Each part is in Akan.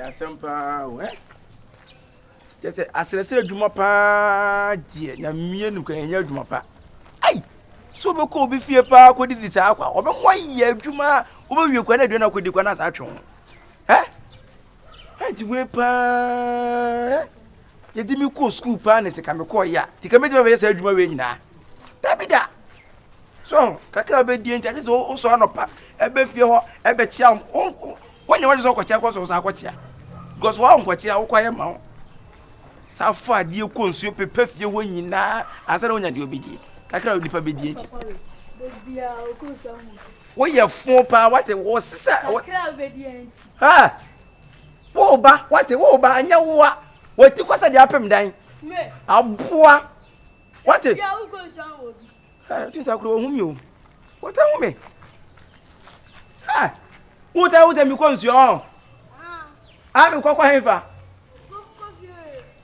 Ɛyɛ asɛm paa o ɛ. Kyerɛ sɛ asrɛsrɛ adwuma paa deɛ nyamea nu kan ɛnyɛ adwuma pa. Ai! So wobɛkɔ obi fie paa kɔdidi saa kwa ɔbɛmo ayɛ adwuma wobɛwie kwa na aduane akɔdi kwa na saa atwe ho. Ɛ? Ɛnti wei paa yɛde me kɔɔ sukuu paa ne sɛ ka mekɔɔ yɛ a nti ka mɛtumi abɛyɛ saa adwuma wei nyinaa. Dabi da. So kakra bɛdie nti agye sɛ wosɔ anɔpa ɛbɛ fie hɔ ɛbɛkyea wo Wonyɛ w'adwene sɛ wokɔkyea kɔ so wosan akɔkyea because wɔn nkɔkyea wokɔ ayɛ ma wo saa fa adeɛ kɔ nsuo pepa fie hɔ nyinaa ansa na wonya deɛ wobɛdie kakra nipa bɛdie akyi woyɛ fo paa wate wɔsesa ha wo ba wate wo ba anyɛ woa wati kɔ sɛ deɛ apem dan aboa wate Tinta kuro ohun mi o. Wata hu me. Ha! Wota wota mi kɔ nsuo ɔn. A mi kɔ kɔ hefa.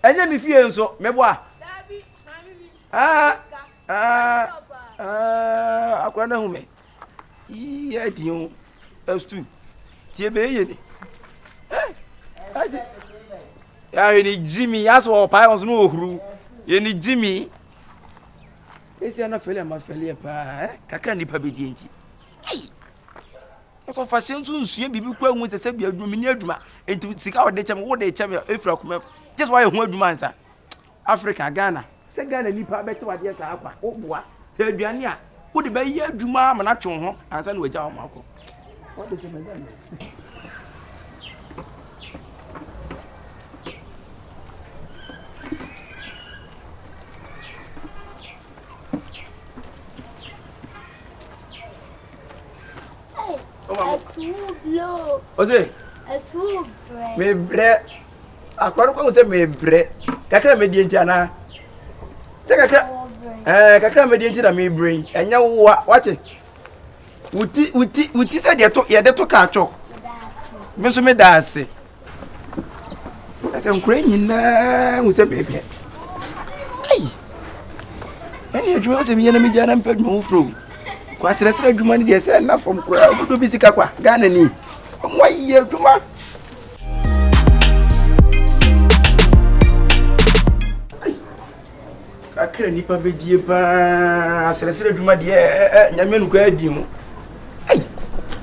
Ɛnyɛ mi fie nso meboa. Ah ah ah akora na hu me. Yii ɛdi o. Ɛstu. Tie bɛ yɛ ni. Eh! Ɛsi. Yɛ ni jimi yasɔ ɔpa yɛ nso no ohuru. Yɛ ni jimi. Esi na fɛli ama fɛli yɛ paa ɛ kakra nipa bɛ die nti. Ayi. Ɔsɔ fa hyɛ nso nsua biribi kura hu sɛ sɛ bi adwuma mi ni adwuma nti sika ɔde kyɛ mi wo de kyɛ mi efiri akoma gye sɛ wayɛ ho adwuma ansa. Africa Ghana sɛ Ghana nipa bɛte wadeɛ saa akwa wo boa sɛ aduane a wode bɛyɛ adwuma ama no atwe wo ho ansa na wagya wɔn akɔ. Wɔde sɛ mɛgya no. Ose. Mebrɛ. Akɔrɔ kɔ sɛ mebrɛ. Kakra medie nti anaa? Sɛ kakra. Ɛɛ kakra medie nti na mebrɛ yi. Ɛnyɛ woa wate. Wuti wuti wuti sɛ deɛ to yɛde to kaa twɔ. Me nso meda ase. Ɛsɛ nkura nyinaa hu sɛ mepɛ. Ayi. Ɛne adwuma sɛ meyɛ na megya na mepɛ adwuma foforɔ o. Kwa serɛserɛ adwuma no deɛ sɛ ɛnna fam koraa ɔbɛdɔ bi sika kwa Ghana ni. Ɔmo ayɛ adwuma. Kakra nipa bɛdie paa serɛserɛ adwuma deɛ ɛ nyame no koraa di ho ai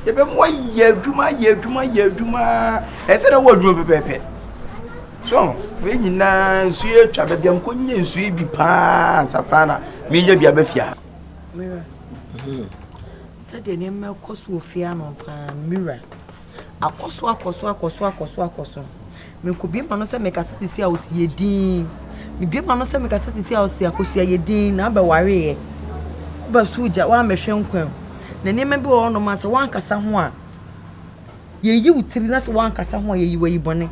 yɛbɛmu ayɛ adwuma ayɛ adwuma ayɛ adwuma ɛsɛ dɛ wɔ adwuma pɛpɛɛpɛ so wei nyinaa nsuo atwa baabi a mekɔnya nsuo bi paa ansa paa na menya bi aba fie ha Mira, sɛdeɛ nneɛma ɛkɔ so wɔ fie ano paa Mira Akɔ so akɔ so akɔ so akɔ so akɔ so. Mekɔbue m'ano sɛ mekasa sisi a ɔsi yɛ din. Mebue m'ano sɛ mekasa sisi a ɔsi akosua yɛ din na abɛwareeɛ. Woba so gya woammɛhwɛ nkwa mu. Na nneɛma bi wɔ hɔnom a sɛ woankasa ho a, yɛyi wo tiri na sɛ woankasa ho a yɛyi wo ayi bɔne.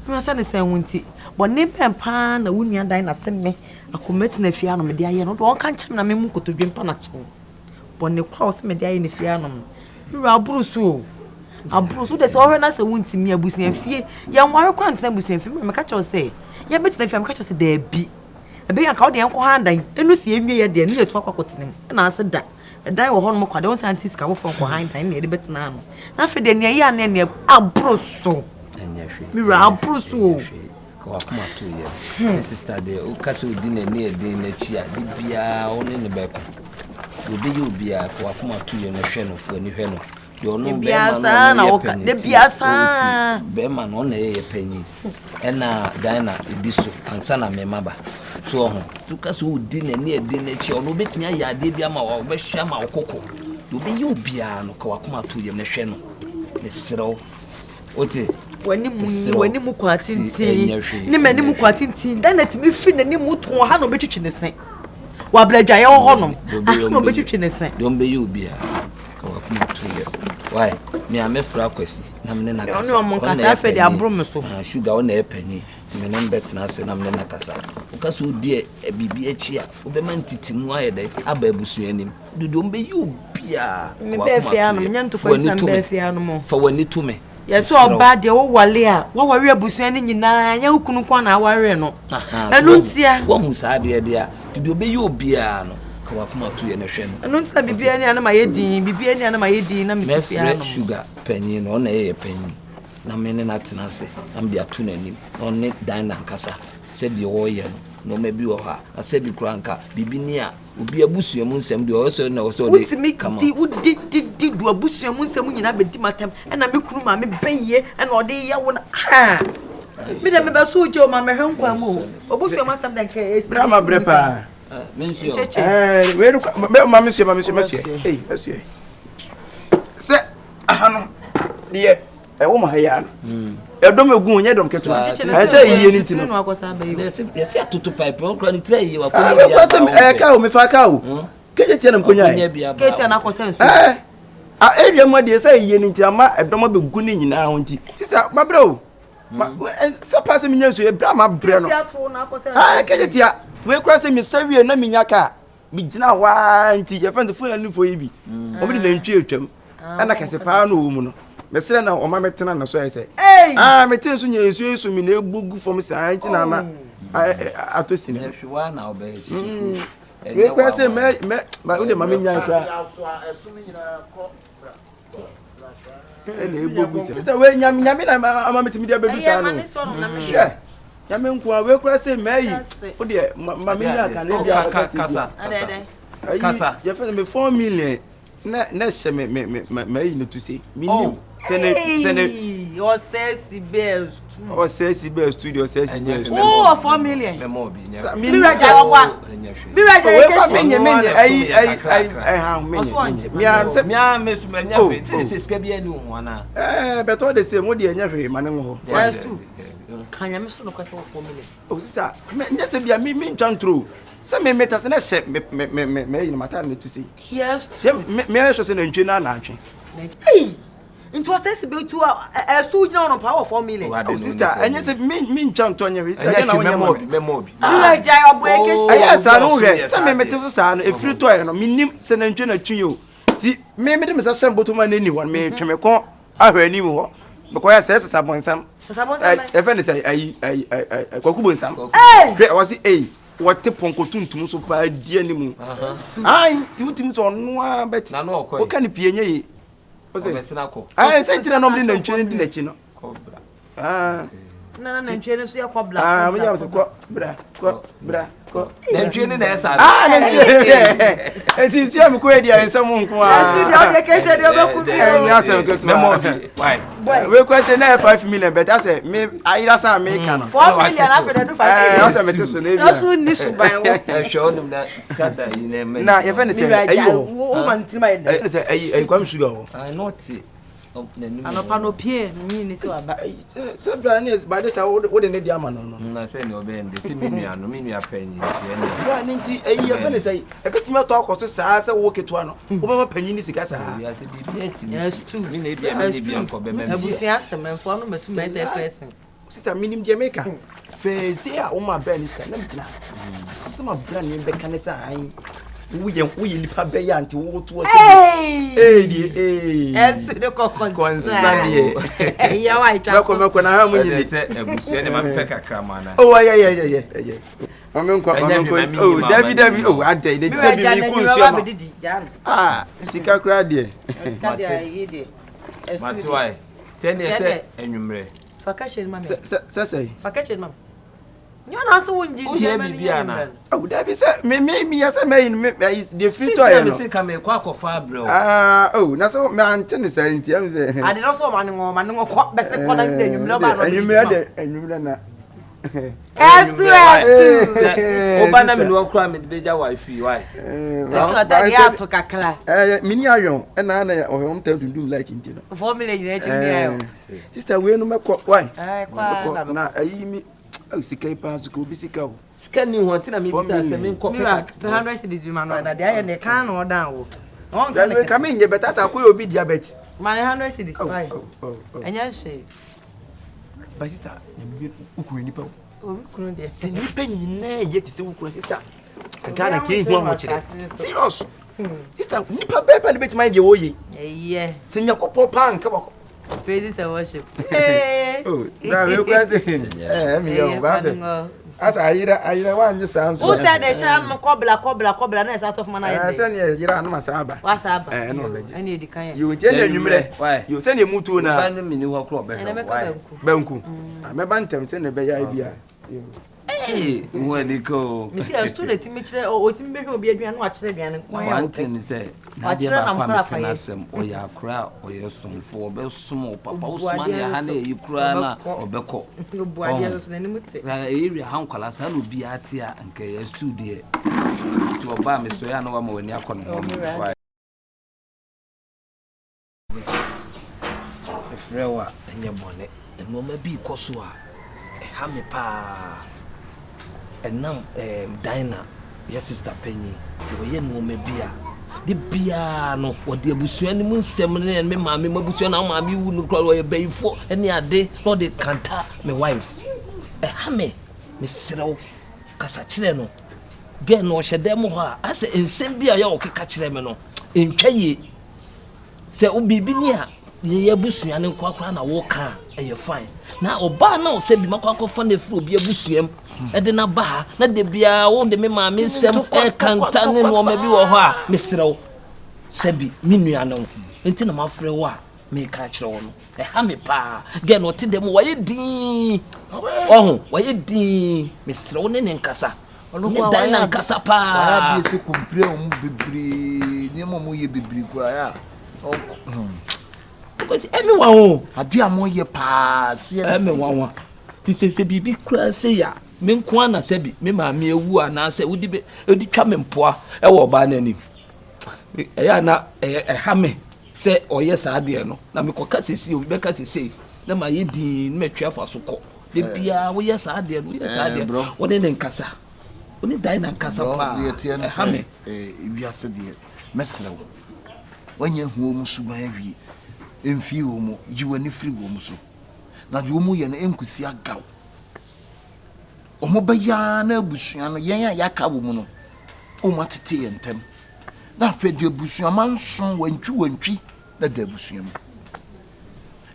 Mema sɛ ne sɛn wo nti, bɔne bɛn paa na wo nua dan na sɛ me akɔmɛtena tena fie ano mede ayɛ no. Wode ɔnka nkyɛm na memu nkotodwe mpa no akyɛw. Bɔne koro a ɔsɛ mede ayɛ ne fie anom no, me wura aboro so o. Aboro so. Wode sɛ ɔhwɛ na sɛ wontumi abusua fie, yɛnware koraa ntena abusua fie. Meka kyerɛ wo sɛ, yɛbɛtena fie a meka kyerɛ wo sɛ daabi. Ɛbɛyɛ anka wode yɛnkɔ ha dan, ɛnu sɛ yɛnwie yɛ deɛ, ne yɛtu akɔ akɔtena mu. Ɛna ase da. Ɛdan wɔ hɔnom kwa deɛ, wo sɛ ante sika foforɔ nkɔ han dan ne yɛde bɛtena ano. Na afei deɛ nea ɛyɛ a ne nea aboro so. Me wura aboro so o. Ka w'akoma to yam. Me sista deɛ, woka sɛ ɔdi n'ani ɛden n'akyi a, de biara wo ne no bɛko. Deɛ ɔbɛyɛ obiara, ka w'akoma to yam na hwɛ no, fo ani hwɛ no. Deɛ ɔno bɛrima no ɔno yɛ panyin ti, ɔti bɛrima no ɔno yɛ panyin. Ɛna Diana ɛdi so ansa na mɛma ba. So ɔho, woka sɛ ɔdi n'ani ɛden n'akyi a, ɔno ɔbɛtumi ayɛ adeɛ bi ama wo, ɔbɛhyɛ ama wo koko. Deɛ ɔbɛyɛ obiara no, ka w'akoma to yam na hwɛ no. Mesrɛ wo. Wote? W'anim ni, w'anim kɔ atenten, ne m'anim kɔ atenten. Dan na tumi firi n'anim to ha na obetwitwi ne se. Wabla adwaeɛ wɔ hɔnom. Aha na obetwitwi ne se. Deɛ ɔmbɛyɛ obi a, ka wakoma to yɛ. Why? Me a mɛfra akwasi na me ne na kasa. Ɔne ɔmo nkasa afɛ de aboro me so. Ah, sugar ɔna yɛ panyin. Me ne mbɛtena ase na me ne na kasa. Woka sɛ odi biribi akyi a, wobɛma ntitimu ayɛ dɛ aba abusua anim. Dodo ɔmbɛyɛ obiara. Mebɛɛ fie anom, nyɛ ntokwa nti na mebɛɛ fie anom. Fa w'ani to me. Yɛsɛ ɔbaa deɛ wowale a, waware abusua no nyinaa, nyɛ wo kunu nko na aware no. Ɛno ntia. Wahu saa adeɛ deɛ a, dodo ɔbɛyɛ obiara no, ka w'akoma to yɛ na hwɛ no. Ɛno nti na biribiara ni a na mayɛ din, biribiara ni a na mayɛ din na mete fie anom. Mɛfrɛ sugar panyin no, ɔna ɛyɛ panyin. na me ne no atena ase na mede ato n'anim na ɔne Dinah nkasa sɛ deɛ ɔreyɛ no, nneɛma bi wɔ hɔ a, na sɛbi koraa nka biribi ni a, obi abusua mu nsɛm deɛ ɔyɛ sɛ na ɛwɔ sɛ ɔde Wotumi kama. di wodi di di du abusua mu nsɛm nyinaa bɛdi m'atɛm ɛna me kunu maame bɛyie ɛna ɔde yɛ wo na haa me deɛ mebɛ so gye o ma mɛhwɛ nkwa mu o obusua mu asɛm dɛ nka ɛsi Bra ma brɛ paa. Me nso yɛ o. Nkyekye. Ɛɛ wei no mɛ ma me nso yɛ ma me nso mɛsoɛ. Ei mɛsoɛ. Sɛ aha no deɛ ɛwɔ mu ha yi ano. Ɛdɔm egu nyɛ dɔm ketewa. Ɛsɛ sɛ yie ne ti no. Yɛsi atoto pipe wɔn kura ne tiri ayi wa kɔnyɛ bi aba wɔn pɛ. Ɛɛ kaa o mefa kaa o. Kegye tia na mkonya yɛ. Kegye tia na akɔsɛ nsuo. Ɛɛ a area mu adeɛ sɛ yie ne nti ama ɛdɔm abɛgu ne nyinaa ho nti. Sisa mabrɛ o. Sɛ paa sɛ menya nsuo yɛ brɛ a mabrɛ no. Ɛɛ kegye tia wei kura sɛ mesɛ wie na menya kaa. Megyina hɔ ara nti yɛfrɛ no Fulanifoɔ yi bi wɔn de nantwie atwam ɛna kɛse paa na ɔwɔ mu no mesrɛ na ɔma metena ne so ayɛ sɛ aa mete nso nyɛ nsuo yi so mi na ebu gu fam saa nti na ama atɔ sini wei kura sɛ mɛ mɛ ma wode ma menya kura ɛna ebo gu sɛ sɛ wei nyame nyame na ama metumi de abɛdu saa no hwɛ nyame nko a wei kura sɛ mɛyi wo deɛ ma menya aka ne bi a kasa ayi yɛfɛ sɛ me 4 million na na hyɛ me me me mayi no to se menim sɛne sɛne ɔsɛ si bɛɛ stu ɔsɛ si bɛɛ studio ɔsɛ si bɛɛ studio wowɔ 4 million mira gya ɔwa mira gya yɛ kɛse menye menye ayi ayi ayi ɛha menye menye mia sɛ mia me so menya hwee sɛ sɛ sika bi ani ho ana ɛɛ bɛtɔ de sɛ mo deɛ nyɛ hwee ma ne ho hɔ ɛtu ka nyame so no kɔsɛ wɔ 4 million o sista me nyɛ sɛ bia me me ntwa ntoro sɛ me me tase na hyɛ me me me me me yi mata ne to se yes sɛ me me ayɛ sɛ nantwie na anantwe ei Nti ɔsɛ si bɛ tu a ɛso gyina hɔ no paa wɔ 4 million. Oh sister, ɛnyɛ sɛ me me ntwa ntɔ nyɛ hwee. Sister, ɛnyɛ na wonyɛ ma me. Wura gya ɔbɔ ekesi. Ɛyɛ saa no hwɛ sɛ me mete so saa no efiri tɔɛ no menim sɛ nantwie na twi o. Ti me mede me nsa hyɛ mbɔtɔ mu a n'ani hɔ no metwe me kɔn ahwɛ anim hɔ. Mekɔyɛ sɛ sesa bɔnsam. Ɛfɛ ne sɛ ayi ayi ayi kwaku bonsam. Hwɛ ɔse ei wɔte pɔnkɔ tuntum so paa di anim. Ayi ti wotumi sɛ ɔno ara bɛte. Woka ne pie nyɛ yie. Ɔbɛsena kɔ. Ɛɛ sɛ ntina na ɔmo de nantwie no di n'akyi no. Kɔbra. Na nantwie no so yɛ kɔbra. Aa mo yɛ sɛ kɔ bra kɔ bra kɔ. Nantwie no na ɛsa. Aa nantwie. Eti nsuo a mi kɔ edi a nsɛm nko a. Ɛsu deɛ ɔde kɛhyɛ deɛ ɔbɛku bi o. Ɛnyɛ asɛm ketewa. Mɛmɔ bi why. Wei kɔ sɛ na yɛ 5 million bɛtɛ sɛ me ayira san mi ka no. 4 million afɛ dɛ du 5 million. Ɛɛ ɔsɛ mi te so na ebi a. Ɔso ni suban wɔ. Ɛhwɛ ɔnum na sika da yi na ɛmɛ. Na yɛfɛ ne sɛ ɛyi wɔ. Wo ma ne tirim ayɛ dɛ. Ɛyɛ sɛ ɛyi ɛyi Kwame Sugar wɔ. Ayi n'ɔte. Anɔpa no opie no ne sɛ waba. Sɛ bra ne by this time wo de ne di ama no no. Na sɛ ne ɔbɛn de sɛ me nua no me nua panyin nti ɛne. Bra ne nti ɛyi yɛfɛ ne sɛ ɛbɛtumi atɔ akɔ so saa sɛ wo ketewa no wobɛma panyin ne sika saa. Wiase biribi atumi si. Me na ebi a me ne bi ankɔ bɛma mi. Abusua asɛm ɛmfoɔ no mɛtu mɛtɛ person. Sister minim deɛ meka first day a woma bra ne sika na megyina asɛm a bra ne bɛka ne sɛ an woyɛ woyɛ nipa bɛyɛ a nti wotoɔ sɛ ee deɛ ee ɛso ne kɔkɔ kɔnsa deɛ ɛyɛ wa atwa mɛkɔ mɛkɔ na ha mo nyini sɛ abusua ne ma mpɛ kakra ma na oh ɛyɛ ɛyɛ ɛyɛ ɛyɛ mame nkɔ mame nkɔ oh dabi dabi oh adɛ ne sɛ bi mi ku nsuo ma ah sika koraa deɛ mate mate wae tɛ ne sɛ anwummerɛ Fa kɛhyɛ no ma me. Sɛ sɛ sɛ. Fa kɛhyɛ no ma me. Nyɛ ɔna sɛ wongye nti ɛma no nyɛ mmerɛ no. Awo dabi sɛ me me me yɛ sɛ mɛyi no me ayi deɛ firi tɔ yɛ no. Sɛ ntina me se ka me kɔ akɔfa abrɛ o. Aa oh na sɛ me ante ne saa nti ɛmu sɛ. Ade no so ɔma ne ŋɔ ɔma ne ŋɔ kɔ bɛsɛ kɔ na nti enyimrɛ ɔba na ɔbɛdi Enyimrɛ de enyimrɛ na. S2 S2. Sɛ ɔba na me ne ɔkora me de bɛgya wa fi wa. Ɛtu ata deɛ ato kakra. Ɛɛ mini ayɔn ɛna ɛna ɔhwɛ wɔn tɛn dundum light nti no. 4 million nyinaa akyi mini ayɔn. Sister wei no mɛkɔ wai. Mɛkɔ na ayi mi sika yi paa sika obi sika o. Sika ni ho nti na mi bisa sɛ mi nkɔ pɛ kakra. 100 cedis bi ma no na deɛ ayɛ ne kan na ɔdan wo. Dabi ka mi nyɛ bɛta sɛ akɔyɛ obi diabet. Ma ne 100 cedis wai. Ɛnyɛ hwee. But sister, wokunu nipa o. Obi kunu deɛ. Sɛ nipa nyinaa yɛ te sɛ wo kunu sister. Ghana kɛ ehu ahokyerɛ. Serious. Sister, nipa bɛɛ pɛ ne bɛtumi ayɛ deɛ wɔyɛ. Ɛyɛ. Sɛ Nyankopɔn paa nka wakɔ. Praises and worship. Oh, na me kura sɛ. Eh, mi yɛ o, ba sɛ. Asa ayera ayera wanyɛ saa nso. Wo sɛ de hyɛ anom kɔbla kɔbla kɔbla na ɛsa tɔ fama na ayɛ dɛ. Sɛ ne yera anom asa aba. Wasa aba. Ɛɛ na ɔbɛgye. Ɛne edi kan yɛ. Yo nti ɛna anwummerɛ. Yo sɛ ne mu tuo na. Ba no mini hɔ korɔ ɔbɛhwɛ. Why? Banku. Mɛba ntɛm sɛ ne bɛyɛ ai bia. Hey, wo ani ka o. Mesi ɛso na etimi kyerɛ otimi bɛhwɛ obi aduane na wakyerɛ aduane nko ara. One thing sɛ n'adeɛ baako a mepɛ n'asɛm ɔyɛ akora a ɔyɛ somfo ɔbɛsom wo papa wosoma ne ha na ɛyi koraa na ɔbɛkɔ. Ɔho na area ha nkwalaa saa na obiara te a nka ɛyɛ stew deɛ nti ɔbaa mesɔe a na wama w'ani akɔ ne ho. Mese, mefrɛ wo a, ɛnyɛ bɔne. Nnoɔma bi rekɔ so a, ɛha me paa. Ɛnam ɛɛm Dinah, yɛ sista panyin, ɔyɛ nnoɔma bi a, da biara no, ɔde abusua no mu nsɛm ne me maame mu abusua na wo maame wu no koraa ɔyɛ bayifoɔ ne ade na ɔde kanta me wife. Ɛha me, mesrɛ wo, kasa kyerɛ no. Girl no ɔhyɛ dan mu hɔ a, asɛ nsɛm bi a ɔyɛ a ɔkeka kyerɛ me no, ɛntwa yie. Sɛ wo biribi ni a yɛyɛ abusua no nkoa koraa na woka a ɛyɛ fine. Na ɔbaa no sɛ bi makɔ akɔfa no afiri obi abusua mu ɛde no aba ha na da biara wode me maame nsɛm ɛka nta ne nneɛma bi wɔ hɔ a mesrɛ wo sɛ bi me nua no nti na mafrɛ wo a meka akyerɛ wo no ɛha me paa. Gɛ no ɔte dɛm wayɛ dinn ɔho wayɛ dinn mesrɛ wo ne ne nkasa. Ɔno Ne koraa dan wayɛ na ade nkasa wayɛ paa. adeɛ sɛ kɔmpire a wɔn bebree nneɛma a wɔyɛ bebree koraa yɛ a ɔnkɔ hmm. Because ɛmi wa o. Adeɛ a wɔyɛ paa seɛ ne Ɛmi sɛ. nwanwa. Ti sɛ sɛ biribi koraa sɛ yɛ a me nko ara na sɛ bi me maame awu anaasɛ wodi bɛ wodi twa me mpoa ɛwɔ ɔbaa n'anim. Ɛyɛ a na ɛyɛ ɛha me sɛ ɔyɛ saa adeɛ no na mekɔka sɛsi obi bɛka sɛsei na mayɛ dinn na matwi afa so kɔ. Da biara woyɛ saa adeɛ no woyɛ saa adeɛ no wo ne ne nkasa wo ne Dinah nkasa paa ɛha me. Wiase deɛ mɛsrɛ wo woanya hu wɔn suban awie mfii wɔn yi w'ani firi wɔn so na deɛ wɔn yɛ no ɛnkosi agaw wɔn bɛyɛ ara na abusua no yɛn a yɛaka wɔ mu no wɔn atete yɛn ntam na afei deɛ abusua manso wantwi wantwi na da abusua mu.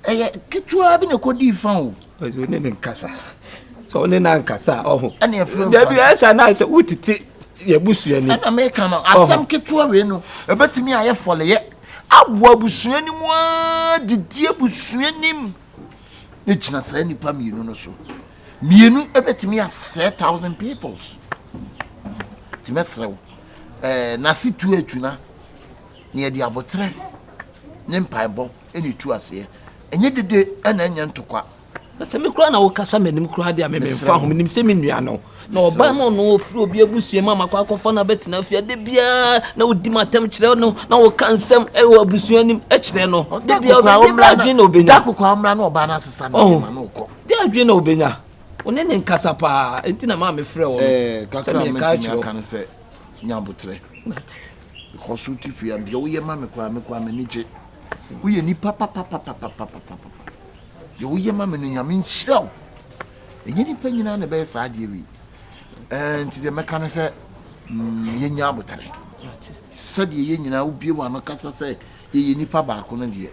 Ɛyɛ ketewa bi na ɛkɔdii fa o. Ɔsɛ wo ne no nkasa. Sɛ wo ne no ankasa a ɔho. Ɛna ɛfrɛ mfa. Dabi ɛsɛ na sɛ wotete yɛ busua ni. Ɛna meka no asɛm ketewa wei no ɛbɛtumi ayɛ fɔleyɛ aboa abusua no mu ara didi abusua nim na gyina saa nnipa mmienu no so. Mmienu ɛbɛtumi asɛe thousand peoples. Nti mɛsrɛ wo ɛɛ nase tu atuna na yɛde aboterɛ ne mpaebɔ na ɛtu aseɛ. Ɛnyɛ dede na ɛnyɛ ntɔkwa. Na sɛ me koraa na wokasa m'anim koraa deɛ a me Mesrɛ memfa ho wo. menim sɛ me nua no na Mesrɛ ɔba wo. no ɔno ɔfiri obi abusua mu a makɔ akɔfa no abɛtena fie da biara na wodi m'atɛm kyerɛ no na woka nsɛm wɔ abusua anim kyerɛ no da Da biara kokoa ɔbɛnya ɔmmra adwene na na ɔbɛnya da kokoa ɔmmra na ɔbaa no asesa ne Ɔho nneɛma na ɔkɔ. de adwene na ɔbɛnya wo ne ne nkasa paa nti na maa mefrɛ wo no Ɛɛ sɛ kakra a meka mɛtumi akyerɛ wo aka ne sɛ nya aboterɛ. Mate. Because wote fie a deɛ woyɛ ma me koraa me koraa m'ani gye. Woyɛ nipa papapapapapapa. Deɛ woyɛ ma me no Nyame nhyira wo. Ɛnyɛ nipa nyinaa na ɛbɛyɛ saa adeɛ wei. Ɛɛ nti deɛ mɛka ne sɛ mm, yɛnya abotere. Sɛdeɛ yɛn nyinaa wobie w'ano kasa sɛ yɛyɛ nipa baako no deɛ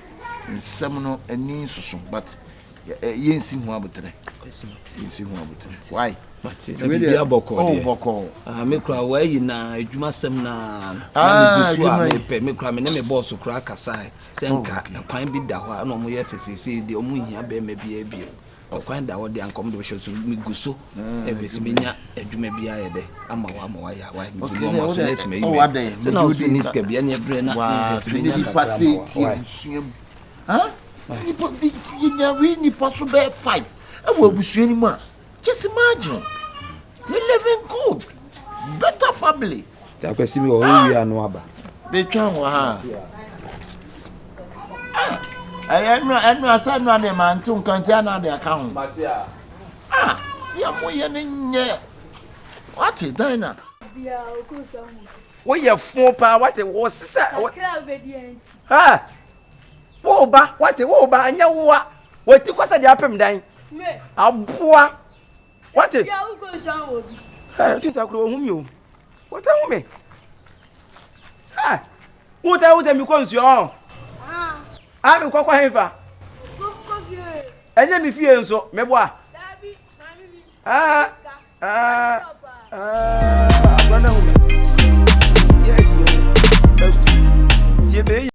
nsɛm no ani nsoso but yɛnsi ho aboterɛ yɛnsi ho aboterɛ why mate na biribi abɔkɔɔ oh, deɛ bɔkɔɔ ah, me kura wɔayi na adwuma sɛm na na ah, megu so a mepɛ me kura me ne me bɔɔso kura kasae sɛ oh, nka ɛkwan bi da hɔ a na wɔyɛ sɛ seesei deɛ wɔn nhia bɛrima biara bio ɔkwan da hɔ deɛ anka wɔn de bɛhyɛ so megu so ah, ɛfɛ sɛ menya adwuma bi ayɛ dɛ ama wa ama wayɛ wa megu no ɔma so na ɛsɛ mayi mɛ sɛ na ɔso ni sika bi ɛne ɛbrɛ na ɛfɛ sɛ menya kakra ama wa Huh? Nipa bi yɛnya wei nipa so bɛyɛ five ɛwɔ abusua no mu a just imagine they living good better family. Akwasi mi wɔ hɔ wia no aba. Betwa wɔ ha. Ah, ɛyɛ ɛnu ɛnu asa ɛnu ade ma nti nka nti ana ade aka ho. Ah, deɛ mo yɛ ne nyɛ wate Dinah. Woyɛ fo paa wate wɔ sisa. Ha. Wo ba, wate, wo ba, anyɛ wo a, wati kɔ sɛ deɛ apem dan. Aboa, wate. Ɛ, tita kuro ohun mi o. Wate hu mi. Ɛ, wo sɛ wo sɛ mi kɔ nsuo ɔn. A mi kɔ kɔ hefa. Ɛnyɛ mi fie nso, meboa. Ah. Ah, ah, akora no ahu me. Yɛ adi o. Ɛstu. Tie bɛyɛ.